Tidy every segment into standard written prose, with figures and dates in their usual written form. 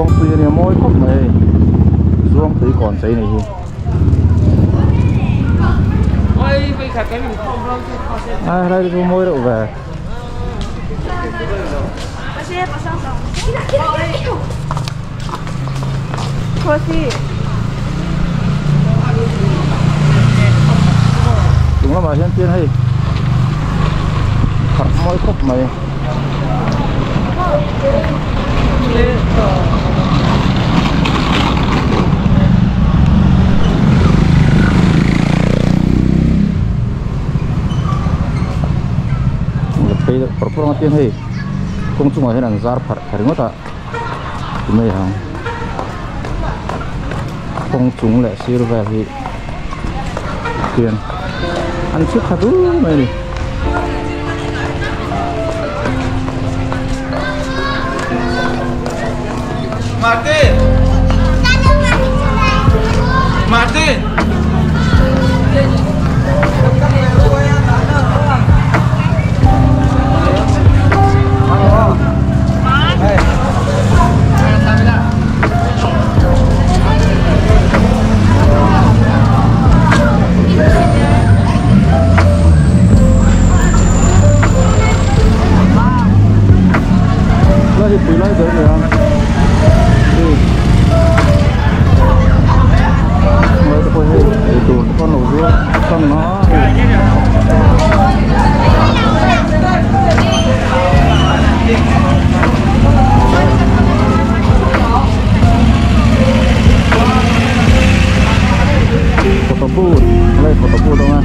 Zuangtui a nia mawi khawp mai hei Zuangtui kawn chei a nih hi. A helai te chu mawi reuh ve. Chung lamah hian chian hei pharh mawi khawp mai. Phei deuh pawr pawr ang a tiang hei kawng chungah hian an zar pharh thla ringawt a ti mai ang kawng chung leh sir vel hi tiang an chhut tha dul mai a ni. Martin! Martin! Lai hi pui lai ber mai a hei lai te pawh hei ei tur te pawh an lo zuar tan a hei. Photo booth helai photo booth a awm a.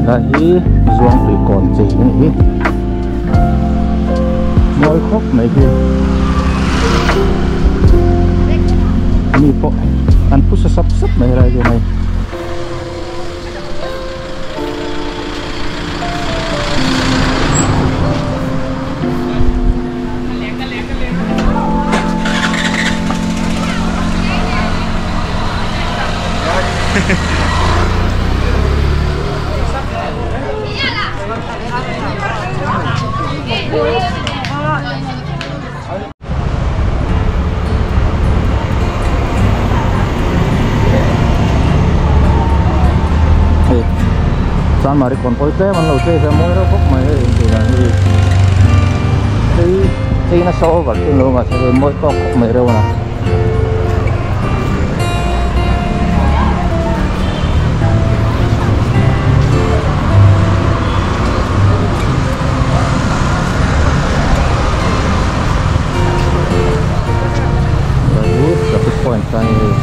Lai hi Zuangtui kawn chei a nih hi mawi khawp mai khi mi pawh an phu sa sap sap mai helai hian hei. Hei Chanmari kawn pawh hi tlem an lo chei ve mawi reuh khawp mai hei engti dan hi chei chei nasa over chu ni lo mahse hei mawi tawk khawp mai reuh a na. Traffic point kha ni hei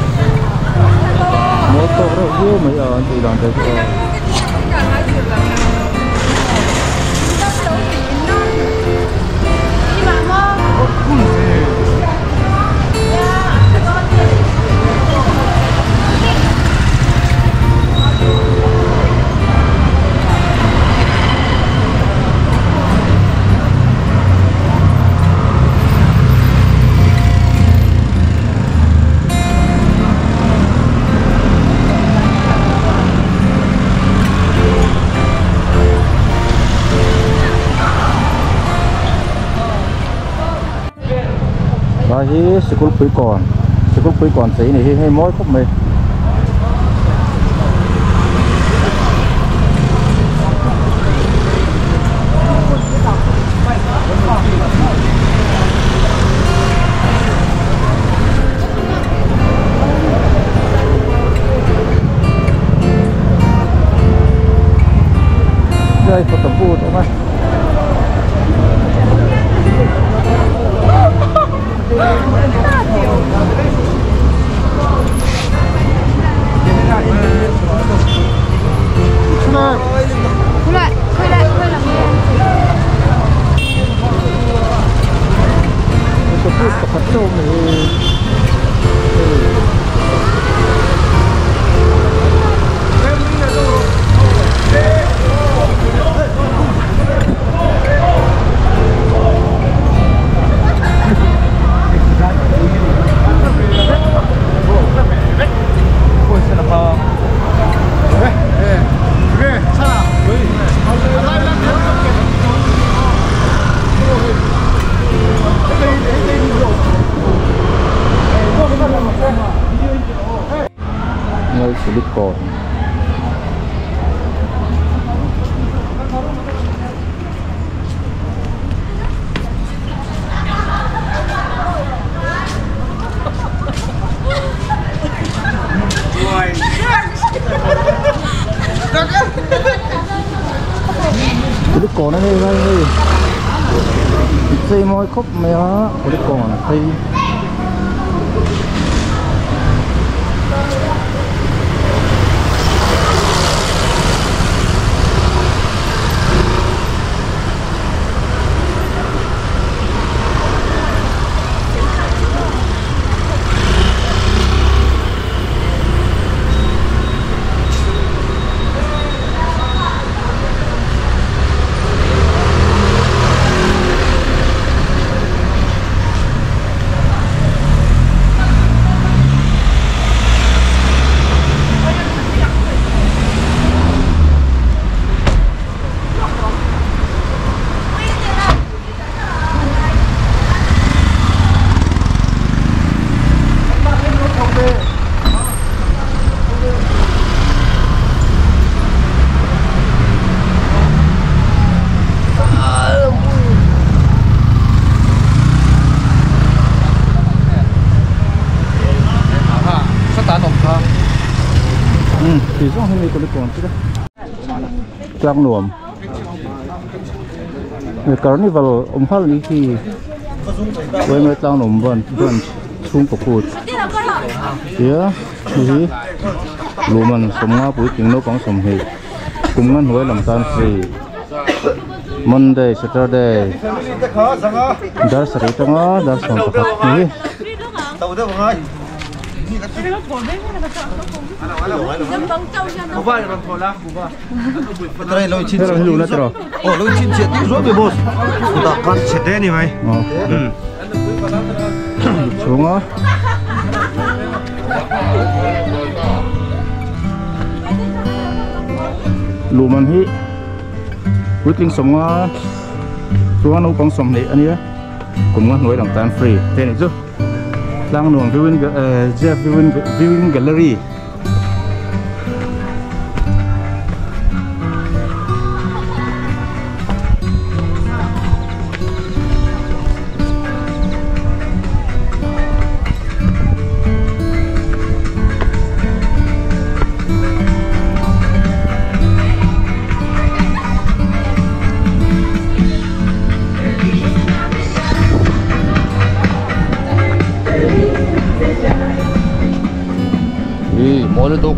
mawi tawk reuh viau mai a an tih dan te chu aw. Lai hi sikul pui kawn sikul pui kawn chei ni hi hei mawi khawp mai. Đây photo booth đúng không? Photo booth pakhat chu awm hi. Ngay silicon. Silicon này đây đây. Chơi môi khóc mày á, silicon thì thì giống như con còn chứ trang nuông người carnival ông phát lý thì với người trang nuông vẫn vẫn chung của cụt yeah thì lù mình sống ngã buổi tiếng nấu con sống hì cùng ngân huế làm tan free Monday Saturday dar sari tanga dar som pakhat ni Luman hi puitling somnga chuan naupang sawmhnih ania kum nga hnuai lang tan free te ni chu tlang nuam viewing Jeff viewing gallery 오늘도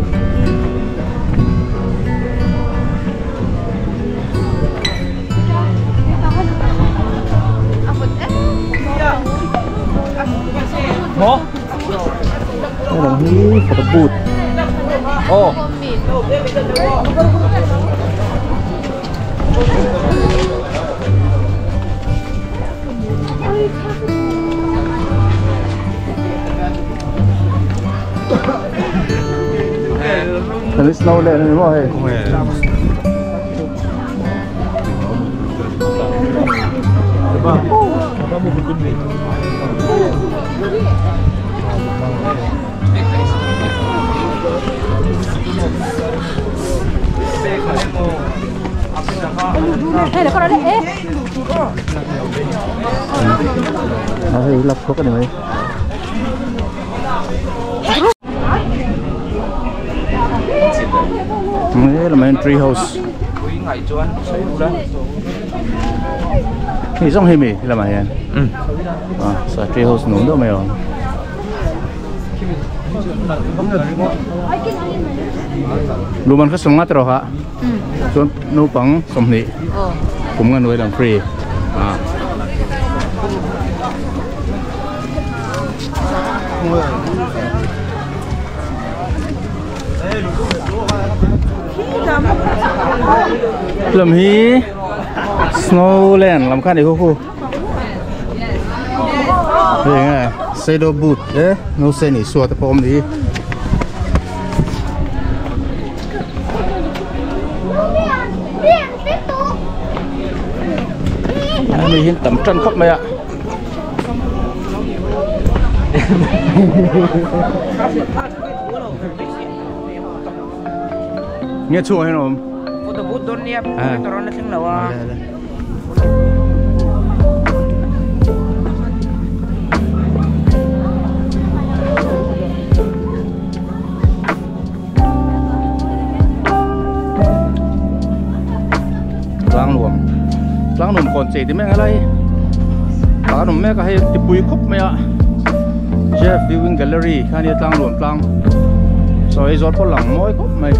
뭐? Photo booth. 어. There is no land anymore. Hei lap khawk a ni mai. He lamah hian tree house hei zawng hi mi he lamah hian ah tree house nuam deuh mai a awm. Luman kha sawm nga te rawh kha chuan naupang sawmhnih kum nga hnuai lam free ah. Lam hi Snowland lam kha ni khu khu hei nge shadow boot te no se ni sua te pawh awm ni mi hin tam tan khawp mai a. Nghe chua hay không? Photo booth don nia, toron na thleng lo a. Tlang nuam tlang nuam kawn chei ti mek helai tah an awm mek a hei tipui khawp mai a Jeff viewing gallery kha ania tlang nuam tlang saw ei zawt pawh lang mawi khawp mai.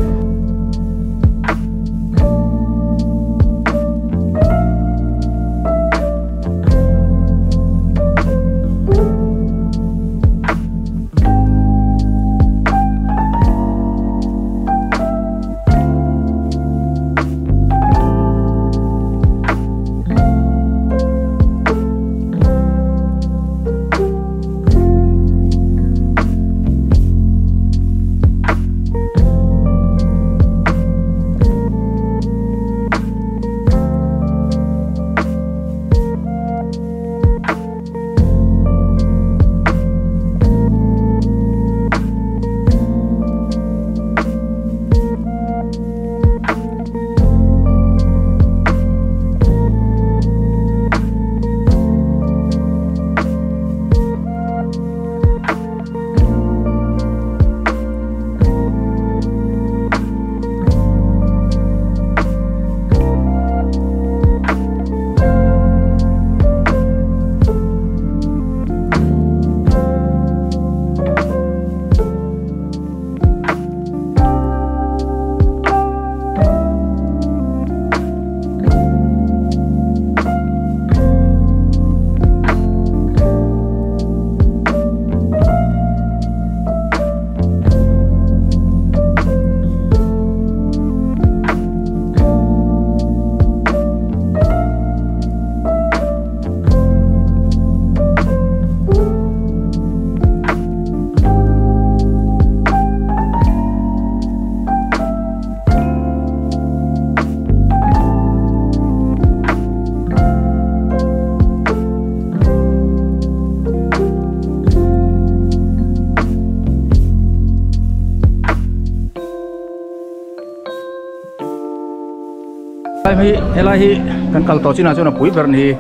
Helai hi kan kal tawh chinah chuan a pui ber a ni hi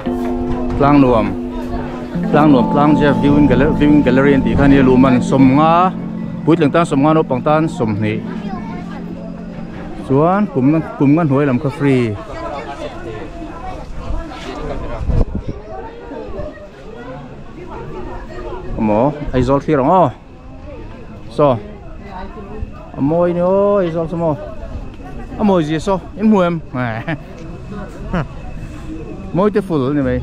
tlang nuam tlang nuam tlang Jeff viewing gallery viewing gallery an tih kha ania luhman sawmnga puitling tan sawmnga naupang tan sawmhnih chuan kum kum nga hnuai lam kha free. Maw Aizawl thlir ang aw saw a mawi ni aw Aizawl chu maw a mawi zia saw in hmu em mawi te ful a ni mai.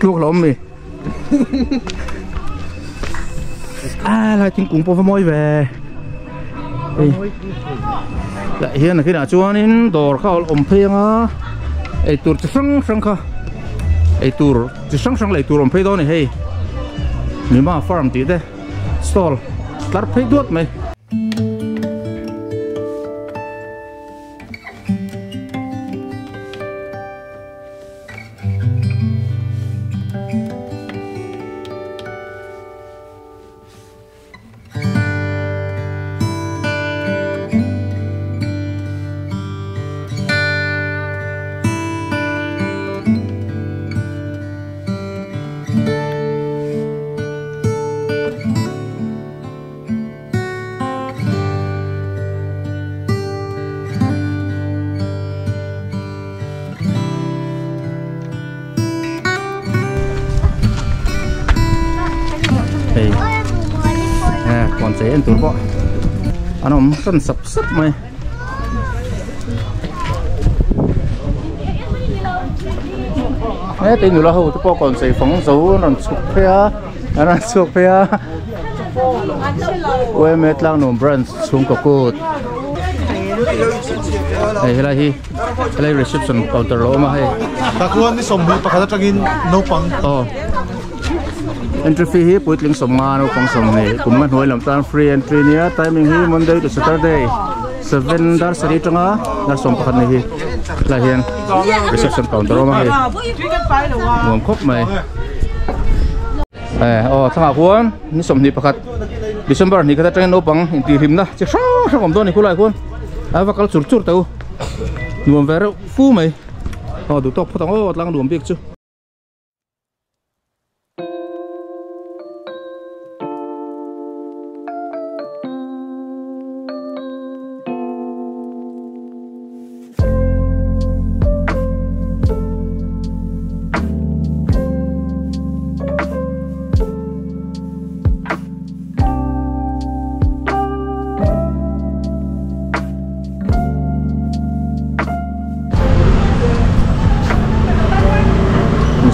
Tluk lo mi. À lại thing cũng po moi về. Lại hian khi nào chuanin dawr kha awm phei anga ei tur chi hrang hrang kha ei tur chi hrang hrang lei tur awm phei dawn a ni hei Mima farm tih te stall tlar phei duat mai. Còn chế ăn tuấn bọ ăn ống sân sập sập mày thế tin là hầu tôi còn chế phóng dấu nó chụp phê nó chụp phê ôi mẹ lang nôm brand xuống cột cột đây là hi đây reception counter lo mà hay takuan ni sombu pakhat atangin no pang entry fee hi puitling somnga no pang som nei kum man hoi lam tan free entry nia timing hi Monday to Saturday 7 dar sari tanga dar som pakhat ni hi la hian reception counter ma hi nuam khop mai oh thanga khuan ni som ni pakhat December ni kha tangin no pang inti hrim na chi hrang hrang om don ni khulai khuan a va kal chur chur teu nuam ve reuh fu mai oh du tok photang o tlang nuam bik chu.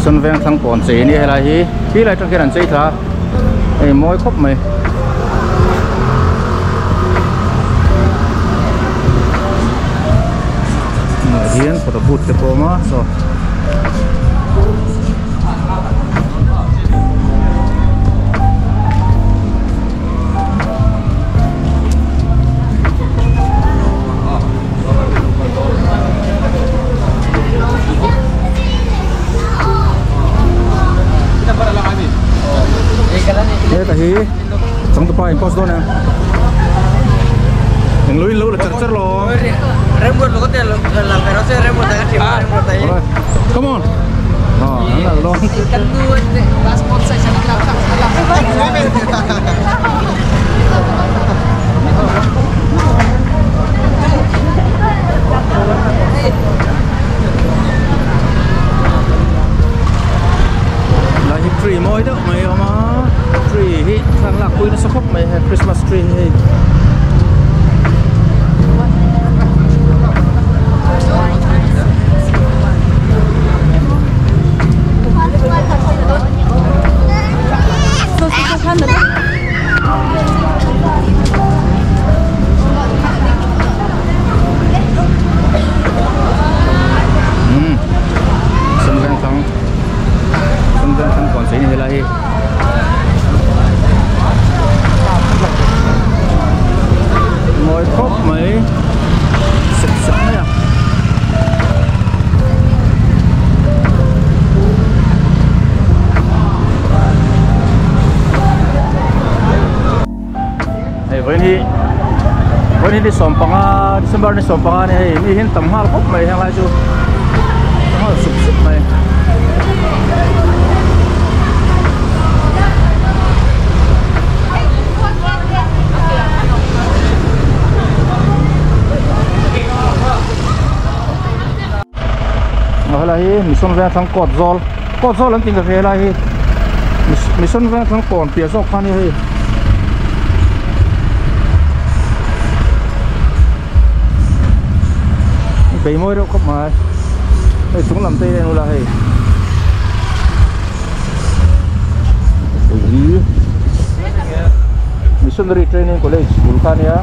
Xuân ven thăng còn chế ni hay là hi khi lại trong cái đàn chơi thà ấy mỗi khóc mày hiền photo booth te pawh ma so hi chẳng tụi bay post đó nè những lối lối là chặt chặt lo come on là tree moi đó mày mà tree hi thằng lạc cuối nó sắp khóc mày Christmas tree hi còn xí này là hi ngồi khóc mấy sực sực đấy à với đi xóm panga December đi xóm panga này mi hiện tầm hoa khóc mày hàng lại chú hoa sụp sụp mày là hi mission veng thang cột zol lắm tin cà phê là hi mission veng thang cột pia zok khan hi bị môi đâu không mà đây xuống làm tê đây là hi Hei hi Missionary Training College bul kha ania.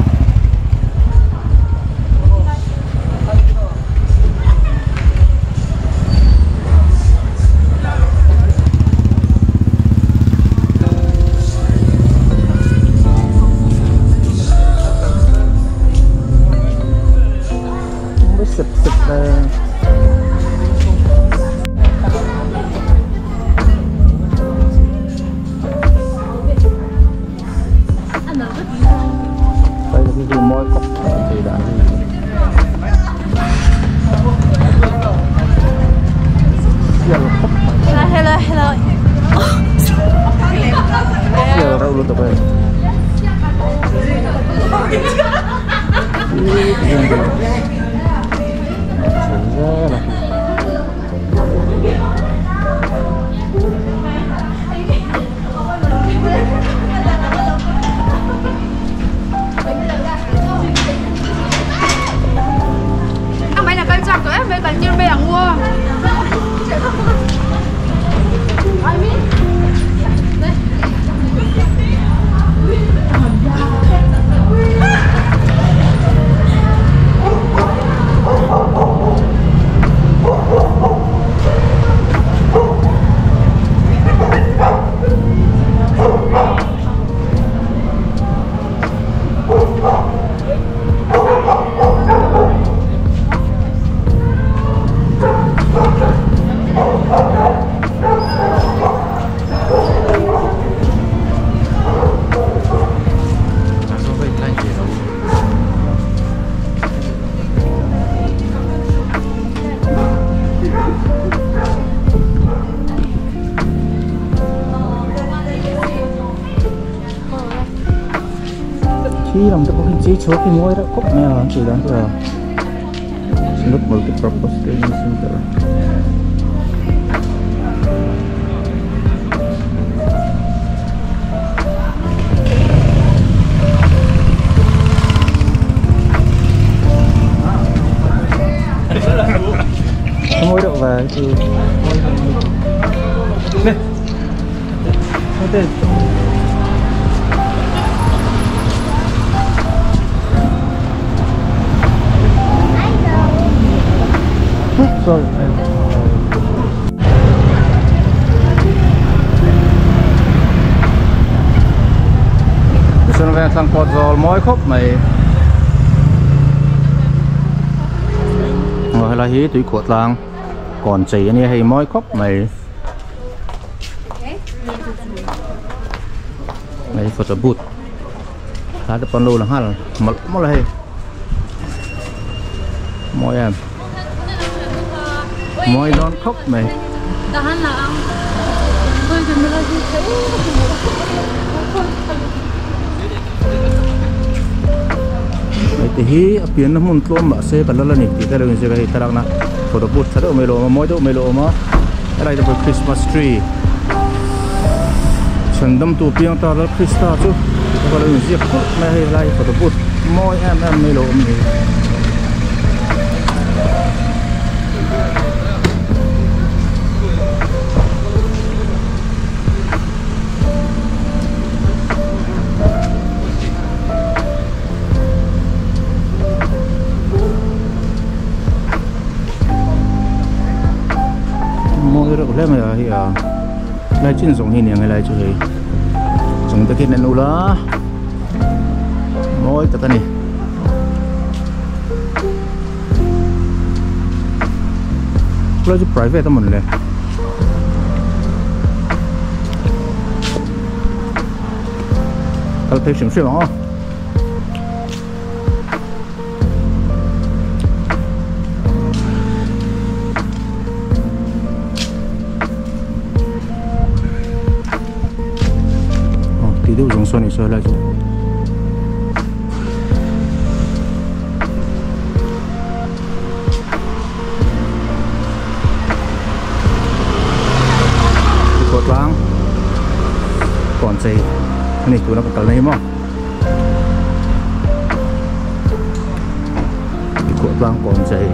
Sip sip đây là cái gì môi cốc thì đã hello hello hello đâu luôn tụi bay. Anh là cây chặt rồi, mấy cái như bây giờ mua. Khi làm cho có cái chế chúa cái môi đó cốc mèo làm gì đó rồi nút multi-purpose training center. Môi độ về thì nè tên sorry. Xuân về thằng cọt rồi mỗi khúc mày rồi là hí tùy cọt làng còn chỉ anh hay mỗi khúc mày này photo booth khá được con lô là ha mà mà là hay mỗi em mỗi đón khóc mày thì hi pian na mun tlom ma se kalala ni ti talo se kai tarak na photo booth thado melo ma moi do melo ma lai da Christmas tree chandam tu piang ta la Krista chu ka lo in ziak khop mai hei lai photo booth moi em em melo ni mà thì lai chuyên dụng hình này lai chơi chúng ta kia nên là mỗi cái này lai chú private đó mình này cái thấy xinh xinh không? Dùng này lại rồi. Cột láng còn gì này tụi nó còn này mà cột láng còn gì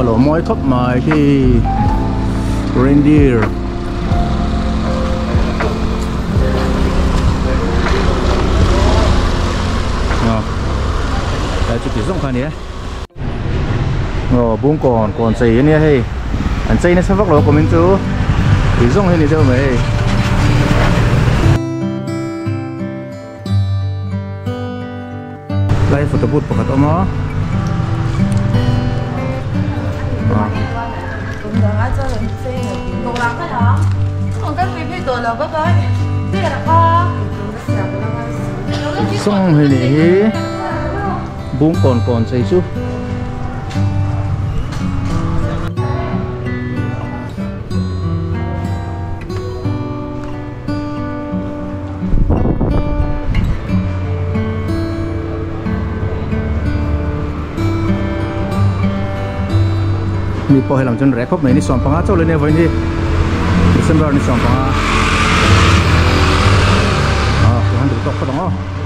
Palo mawi khawp mai khi reindeer Đây chu ti zawng kha ani e aw bungkawn kawn chei ania hei an chei nasa vak lo kawmin chu ti zawng hi a ni deuh mai hei. Lai photo booth pakhat a awm a Song hei nih hi bung kawn kawn chei chu. Mi pawh helam chuan reh khawp mai ni 15 chauh leh vawiin hi December ni 15 ah han duh tawk phawt ang aw.